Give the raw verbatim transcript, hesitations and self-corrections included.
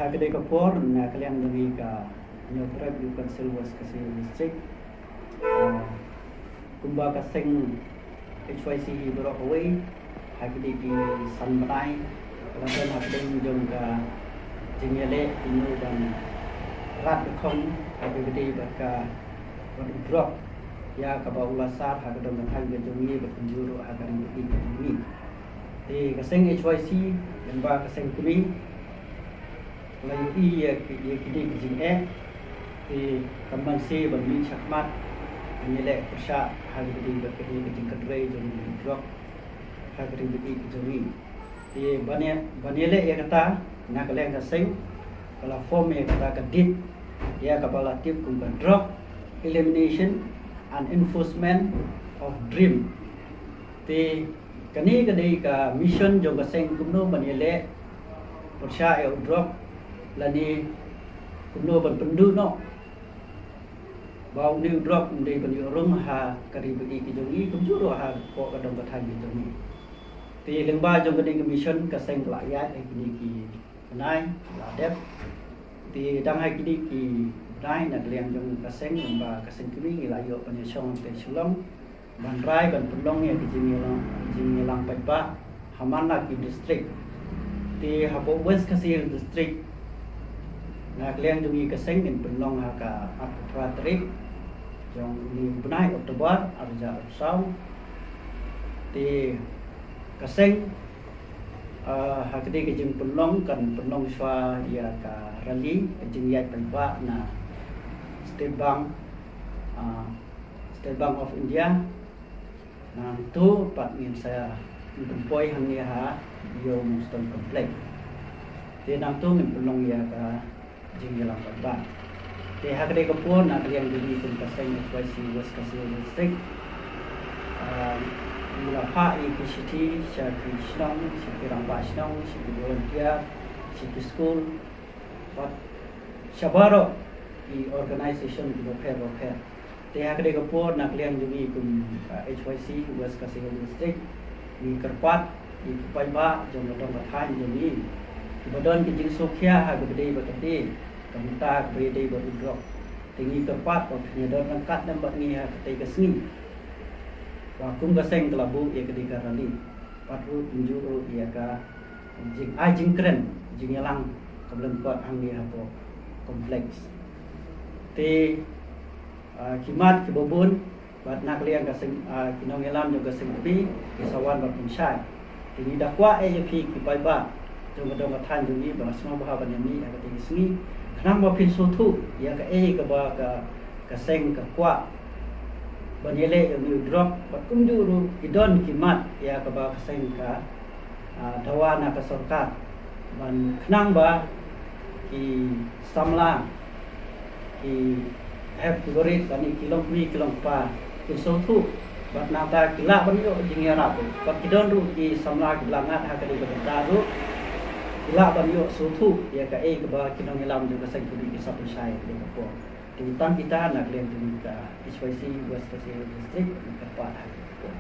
Ha kane ka por na ka liang jong ngi ka Hynñiewtrep Youth Council West Khasi Hills District, ah, kumba ka seng H Y C hi baroh kawei, ha kine ki san bnai ka la don ha pdeng jong ka jingïaleh kumno ban rat ka khong ha kaba ïadei bad ka, bad u drok ïa kaba u la sar ha ka dong ka thaiñ ka jong ngi bad kumjuh ruh ha ka ri bad ka jong ngi. Te ka seng H Y C lyngba ka seng kmie la ïohi ïa ki, ïa kine ki jingeh. Te kam banse ban mih shakhmat ban ïaleh pyrshah ha kaba ïadei bad kane ka jingkynrei jong u drok ha ka ri bad ka jong ngi. Te ban ïa, ban ïaleh ïa kata, na ka liang ka seng ka la form ïa kata ka DID ïa kaba la tip kum ka Drug Elimination and Enforcement of DREAM. Te kane ka dei ka mission jong ka seng kumno ban ïaleh pyrshah ïa u drok lane kumno ban pynduh noh ba une u drok um dei ban ïoh rung ha ka ri bad ka jong ngi kumjuh ruh ha ka dong ka thaiñ ka jong ngi. Te lyngba jong kane ka mission ka seng ka la ïaid ha kine ki bnai la dep. Te dang ha kine ki bnai na ka liang jong ka seng lyngba ka seng kmie ngi la ïoh ban ïashong te Shillong ban rai ban pynlong ïa ka jingïalang, jingïalang paidbah ha man la ki district. Te hapoh West Khasi Hills District na ka liang jong ngi ka seng ngin pynlong ha ka arphew phra tarik jong une u bnai October arhajar arphew saw. Te ka seng, ah, ha kane ka jingpynlong kan pynlong shuwa ïa ka rally, ka jingïaid paidbah na State Bank, ah, State Bank of India. Nangta pat ngin sa, ngin pynpoi hangne ha Ïew Monkstone Complex. Te nangta ngin pynlong ïa ka jingïalang paidbah. Te ha kane ka por na ka liang jong ngi kum ka seng H Y C West Khasi Hills District, ah, ngi la phah ïa ki shithi sha ki shnong, sha ki rangbah shnong, sha ki volunteer, sha ki skul, bad sha baroh ki organisation kiba pher bapher. Te ha kane ka por na ka liang jong ngi kum, ah, H Y C West Khasi Hills District ngi kyrpad ïa ki paidbah jong ka dong ka thaiñ jong ngi kiba don ki jingsngewkhia ha kaba ïadei bad kane ka bynta kaba ïadei bad u drok. Te ngi kyrpad ba phin ïadon ryngkat lem bad ngi ha katei ka sngi. Ba kum ka seng ka la buh ïa kane ka rally bad ruh kumjuh ruh ïa ka jingai jingkren jingïalang kaba lyngkot hangne hapoh complex. Te, ah, ki mat kiba bun bad na ka liang ka seng, ah, ki nongïalam jong ka seng kmie ki sa wan bad pynshai. Te ngi da kwah eh ïa phi ki paidbah jong ka dong ka thaiñ jong ngi ba la sngewbha ban ïa mih ha katei ka sngi khnang ba phin sngewthuh ïa kaei kaba ka, ka seng ka kwah ban ïaleh ïa une u drok bad kumjuh ruh ki don ki mat ïa kaba ka seng ka, ah, dawa na ka sorkar ban khnang ba ki samla, ki hep ki barit lane ki longkmie ki longkpa kin sngewthuh bad nangta ki lah ban ïoh jingïarap bad ki don ruh ki samla kiba la ngat ha kane ka bynta ruh ki lah ban ïoh sngewthuh ïa kaei kaba ki nongïalam jong ka seng kmie ki sa pynshai ha kane ka por. Te tang kita na ka liang jong ka H Y C West Khasi Hills District ngi kyrpad ha kane ka por.